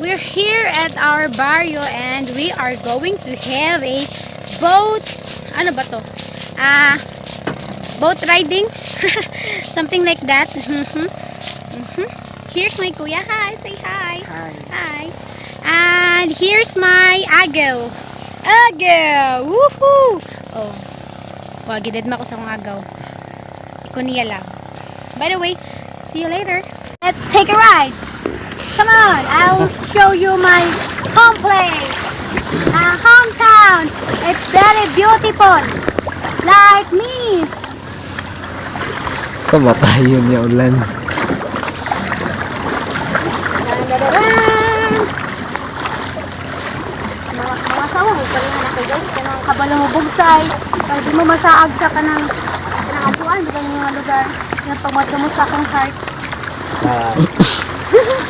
We're here at our barrio and we are going to have a boat, ano ba to? Ah, boat riding? Something like that. Here's my kuya. Hi, say hi. Hi. Hi. And here's my agaw. Agaw! Woohoo! Oh. Wag, gidedma ko sa akong agaw. Iko niya lang. By the way, see you later. Let's take a ride. Come on, I'll show you my home place. Hometown. It's very beautiful. Like me. Kamatayon niya ulan. Dan, dan, dan, dan. Mga asawa mo, palihan ako, guys. Kanang kabalo mo bugsay. Para di mo masaag sa kanang abuan, di ba yung mga lugar. Yung pagmadto mo sa akong heart.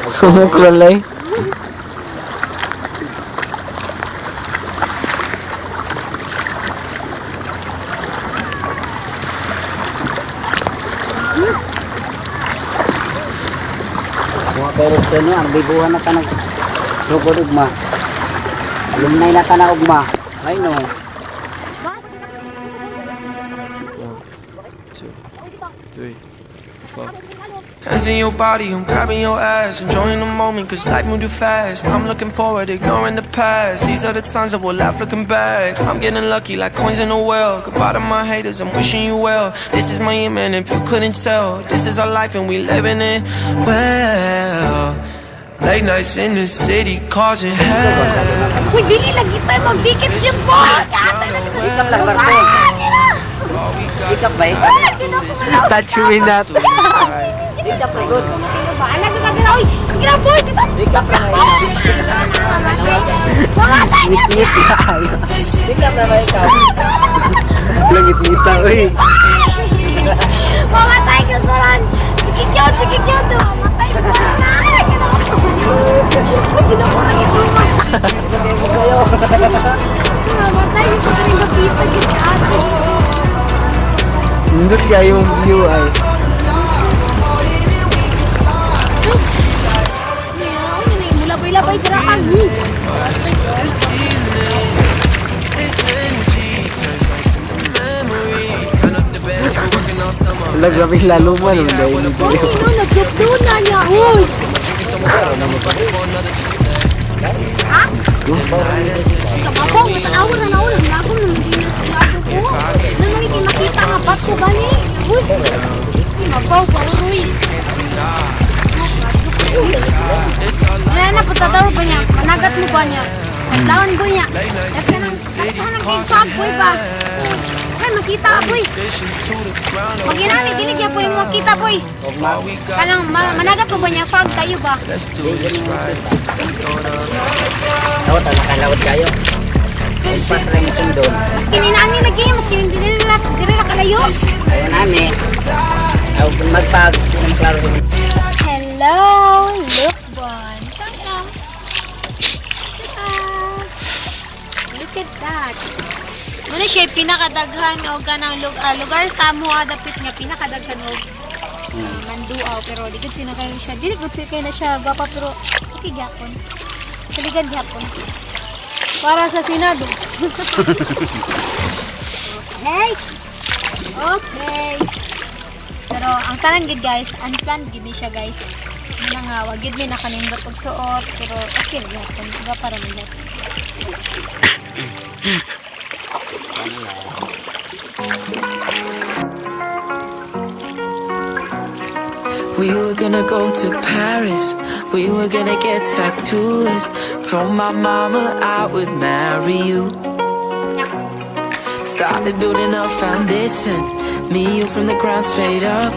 Sumukralay. Mga pero ito ang bibuhan na ka nag sugod ugma. Alumni na ka na ugma. Ay no. One, two, three, four. Dancing your body, I'm grabbing your ass, enjoying the moment, 'cause life moves too fast. I'm looking forward, ignoring the past. These are the times that we'll laugh looking back. I'm getting lucky like coins in a well. Goodbye to my haters, I'm wishing you well. This is my year, man, if you couldn't tell. This is our life and we living it well. Late nights in the city, causing hell. Uy, dili lagi tayo magdikit dyan po. Ikap lang barko. Ikap ba eh? Touch me not. Ikap ra good. Anak ka gina, uy. Gina boy, kita. Ikap ra ba? Mga tayo. Ngit-ngit kayo. Ikap ra ba ikaw? Langit-ngita, uy. Mga tayo karon. Sige cute, sige cute. Mga tayo. Uy, ginawa ko ito. Mamatay ko rin gapita gid ate. Nindot kayo yung view ay. Labay-labay dira ka. The ceiling. This energy turns nights into memory. Count up the bands, we're working all summer. Wala, grabe lalo man. Ang dahil Uy, no, nagkupdo na niya. Uy. Drinking so much sour, now I'm about to pour another just now. Ha? Sa mabong, matanawa na nauna. Hinagom na hindi na sila ko. Nang hindi makita nga bato gani. Uy. Mabaw pa, uy. Wala na, pagtataro ba niya? Managat mo ba niya? Lawan ko niya. Kasi nang, kanang kay boy ba? Ay, makita, boy. Vision to the ground. Maginani, dili kaya po yung makita, boy. Ugma. All we got, Kanang managat mo ba niya? Fog kayo ba? let's do this right. Let's go to Dapat ang nakalawad kayo. Pas ra mo doon. Maski ni nani lagi, maski dili na dili na kalayo. Ayaw nani. Ayaw magpag. Hindi na maklaro sa Hello, Lukban. Tara. Ah, look at that. Muna siya pinakadaghan og kanang lugar sa amo dapit nga pinakadaghan og manduaw, pero di gud sina kayo siya. Dili gud siya kayo na siya gwapa, pero okay gyapon. Saligan gyapon. Para sa Senado. Okay. Okay. Pero ang tanan gid, guys, unplanned gid ni siya, guys. Muna nga wa gid mi nakanindot og suot, pero okay ra gyapon. Iba para man gyapon. We were gonna go to Paris. We were gonna get tattoos. Told my mama I would marry you. Started building a foundation. Me, you from the ground straight up.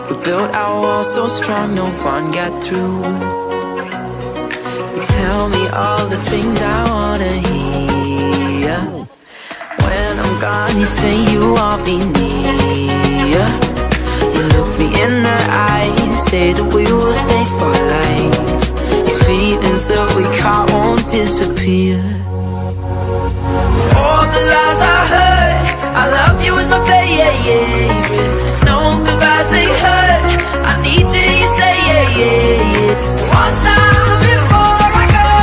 We built our wall so strong, no one got through. You tell me all the things I wanna hear. When I'm gone, you say you want me near. You look me in the eyes, say that we will stay for life. These feelings that we caught won't disappear. All the lies I heard, I loved you as my favorite. No goodbyes, they hurt. I need to hear you say yeah. One time before I go.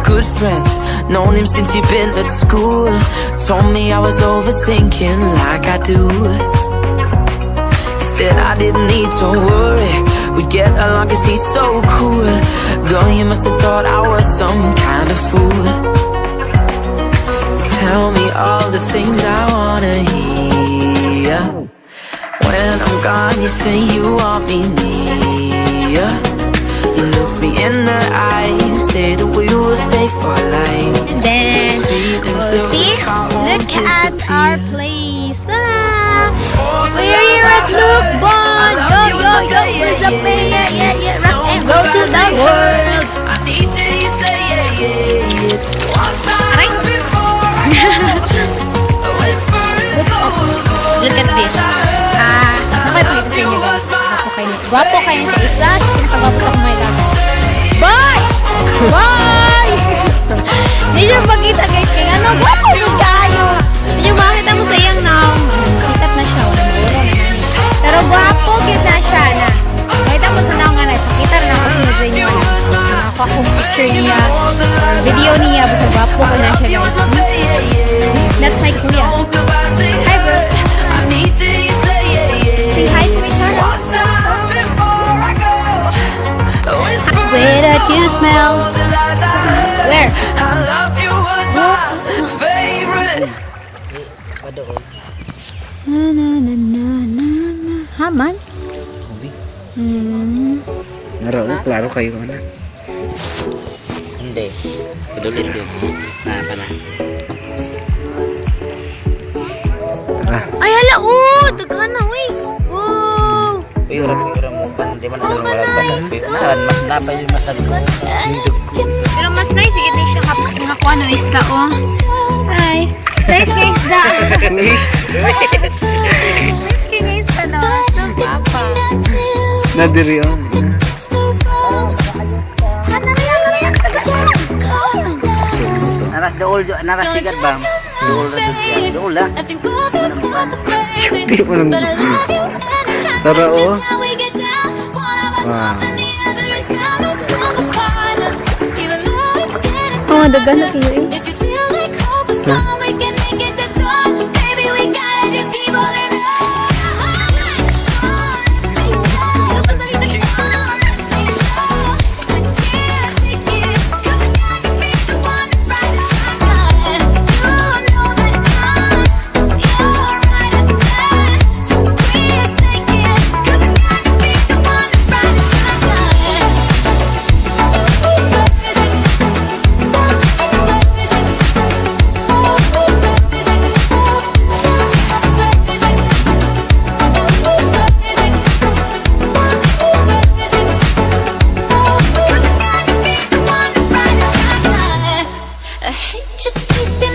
Good friends, known him since he'd been at school. Told me I was overthinking like I do. He said I didn't need to worry. We'd get along 'cause he's so cool. Girl, you must have thought I was some kind of fool. You tell me all the things I wanna hear. When I'm gone, you say you want me near. You look me in the eye, say that we will stay for life. And then, Feelings oh, that we see? caught won't Look at our disappear. Place. Ah, we're here at Lucban. Yo, yo, yo, what's up, man? Yeah. Rock and go to the world. I need to hear you say yeah. One time Aray. Before I go. A whisper is over. Look at this. Ah, nakapakita sa inyo, guys. Gwapo kayo. Gwapo kayo sa isa. Pinakagwapo sa akong mga. Bye! Bye! Hindi nyo makita, guys. Kaya ano, gwapo yun kayo. Hindi nyo makita mo sa iyang naong. Sikat na siya. Oh. Pero gwapo gid na siya na. Makita mo sa naong nga na. Pakita na ako sunod sa inyo. Ano. Ako akong picture niya or video niya. Basta gwapo ko na siya, guys. That's my kuya. Hi, bro. I need to hear you say yeah. Say hi to my channel. One time before I go. A whisper Where that you smell? All the lies I heard. Where? I love you was my favorite. Padoon. Na na na na na na. Haman? Naro, klaro kayo na. Hindi. Padulit yun. Na, pa na. Tara. Ay, hala, oh! Daghan na, uy! Wow! Uy, ura, ura mo pan. Di man Oh, alam wala ka pa sa nice. Mas napa yung mas nag Pero mas nice, sige na siya kapag nakakuha ng isda, oh. Hi. Nice nga isda. Nice nga isda, no? So, papa. Nadiri oh. Naras dool, naras sigat ba? Dool ra jud siya. Dool lah. Di mo nang. Tara oh. Wow. Oh, daghan na kayo eh. If you feel like hope is gone, we can make it to dawn. Baby, we gotta just keep holding on. I can't take it, 'cause I gotta be the one that's riding shotgun. You know that I'm your ride or die. So quit thinking, 'cause I gotta be the one that's riding shotgun. I hate your taste in